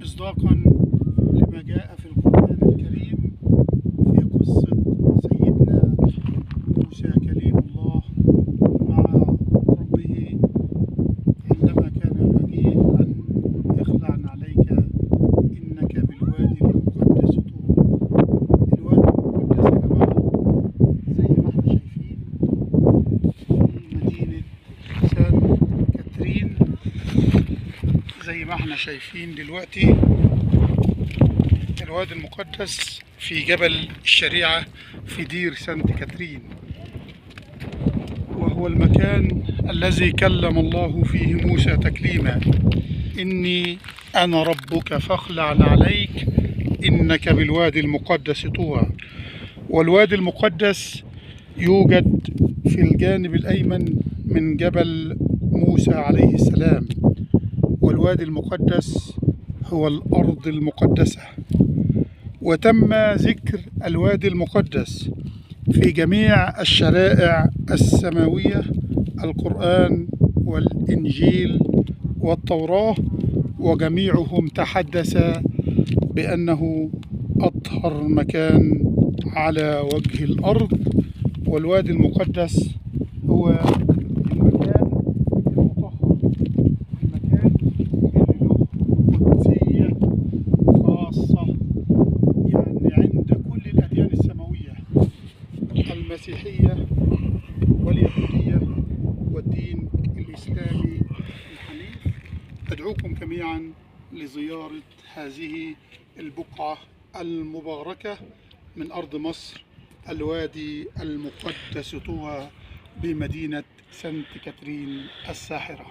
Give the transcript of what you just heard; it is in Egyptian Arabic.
مصداقا لما جاء في القرآن الكريم في قصة سيدنا موسى كليم الله مع ربه عندما كان يناديه أن اخلع عليك إنك بالوادي المقدس طوى. الوادي المقدس يا جماعة زي ما احنا شايفين في مدينة سانت كاترين، زي ما احنا شايفين دلوقتي الوادي المقدس في جبل الشريعة في دير سانت كاترين، وهو المكان الذي كلم الله فيه موسى تكليما: إني أنا ربك فاخلع عليك إنك بالوادي المقدس طوى. والوادي المقدس يوجد في الجانب الأيمن من جبل موسى عليه السلام، والوادي المقدس هو الأرض المقدسة. وتم ذكر الوادي المقدس في جميع الشرائع السماوية، القرآن والإنجيل والتوراة، وجميعهم تحدث بأنه أطهر مكان على وجه الأرض. والوادي المقدس هو المكان المطهر، المكان اللي له قدسية خاصة، يعني عند كل الأديان السماوية، المسيحية واليهودية والدين الإسلامي الحنيف. أدعوكم جميعا لزيارة هذه البقعة المباركة من أرض مصر، الوادي المقدس طوى بمدينة سانت كاترين الساحرة.